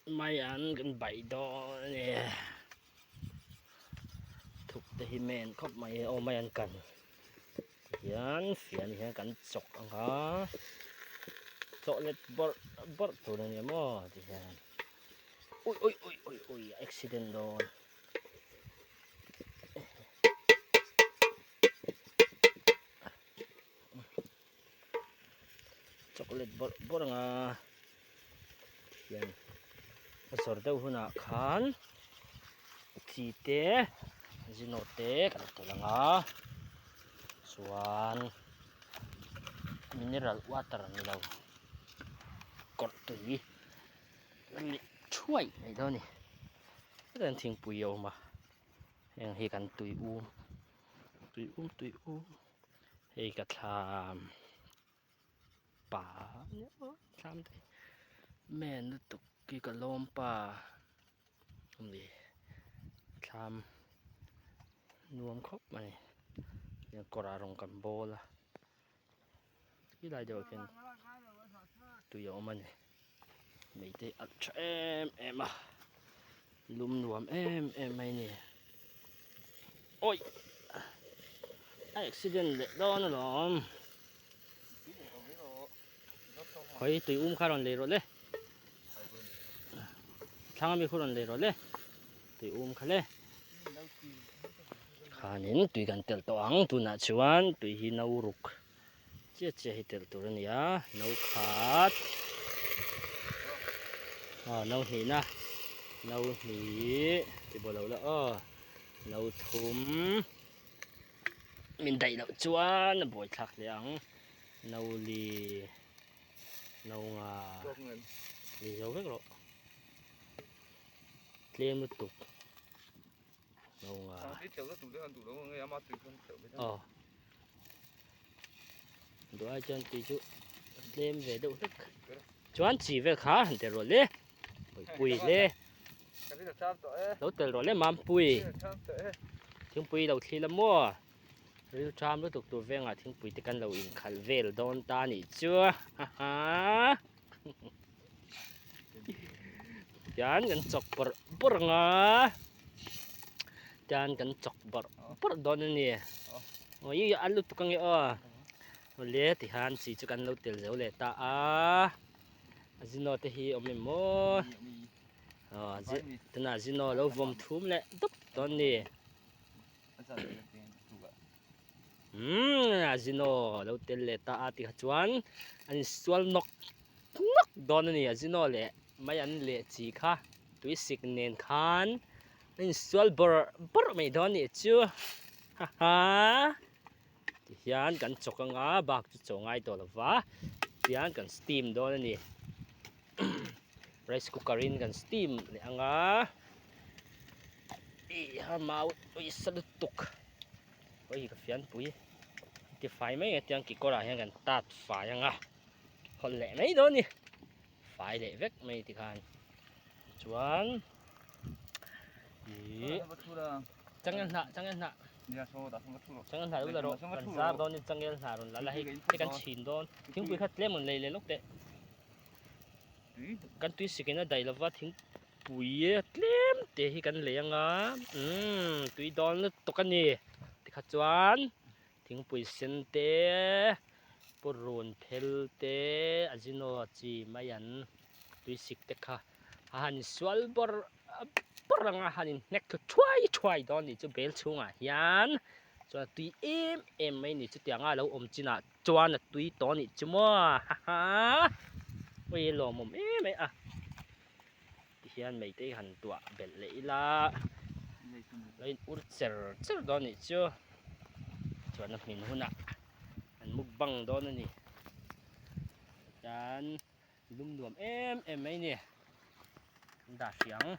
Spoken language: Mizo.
Mai an kan baih dawn a ni thuk te hi men khawp mai aw mai an kan tihian fian hian kan chawk ang a chawh let bawrh bawrh tur a ni maw tihian ui ui ui ui ui accident dawn. Chocolate bawrh bawrh anga hian a zawr deuh hunah khan chi te zinawh te kan telh ang a chuan mineral water ni lo kawrh tui leh thuai mai dawn a ni hetiang thingpui a awm a heng hi kan tui um tui um tui um. Hei ka thlam pa thlam te men lutuk hi ka lawm pa ani thlam nuam khawp mai kawrah rawng kan bawl a helai deuh ah khian tui a awm ani mei te a tha em em a lum nuam em em mai a ni awi a accident leh dawn alawm khawi tui um kha rawn lei rawh le thlang ami khu rawn lei rawh le tui um kha le khanin tui kan telh tawh ang tunah chuan tui hi no ruk. Chiah chiah hi telh tur a ni a no khat aw no hnihna no hnih ti baw lo la aw no thum min daih loh chuan a buai thlak hle ang no li no nga ni zo vek rawh tlem lutuk no nga aw. Duh ai chuan tui chu tlem ve deuh hlek chuan chi vel kha han tel rawh le pui hle lo tel rawh le mampui thingpui lo thli la maw ril ṭam lutuk tur vengah thingpui te kan lo inkhalh vel dawn ta anih chu haha tian kan chawk bawrh bawrh ang a tian kan chawk bawrh bawrh dawn a ni aw ih a lutuk ange aw awle tihian chi chu kan lo tel zo leh ta a zino te hi awm em maw aw tunah zino lo vawm thum leh dup dawn a ni. Umm a zino lo tel leh ta a tikha chuan an insual nawk nawk dawn a ni a zino leh mai an leh chi kha tui sik nen khan an insual bawrh bawrh mai dawn a nih chu ha ha tihian kan chawk anga bak chu chaw ngai tawh lo va tihian kan steam dawn a ni rice cooker in kan steam leh anga ih ha mau uisa lutuk. Hei ka fianpui ti fai mai a tiang kekawr ah hian kan tat fai ang a hawlh leh mai dawn a ni fai leh vek mai tikhan chuan ih changel hnah changel hnah changel hnah lo la rawh kan zar dawn a ni changel hnah rawn la la hei hei kan chhin dawn thingpui kha tlem rawn lei leh lawk teh. Kan tui sikin a daih lova thingpui tlem te hi kan lei anga umm tui dawn lutuk a ni tikha chuan thingpui sen te purun phel te azino chi mai an tui sik te kha a han insual bawrh bawrh anga han inhnek thlu thuai thuai dawn a nih chu bel chhungah hian chuan a tui em em mai a ni chutianga a lo awm chinah. Chuan a tui tawh anih chu maw haha ui a lawmawm em mai a tihian meite hi han tuah belh leh ila lo in ur cher cher dawn anih chu chuan a hmin hunah an mukbang dawn a ni chuan lum nuam em em mai a ni an dah hriang.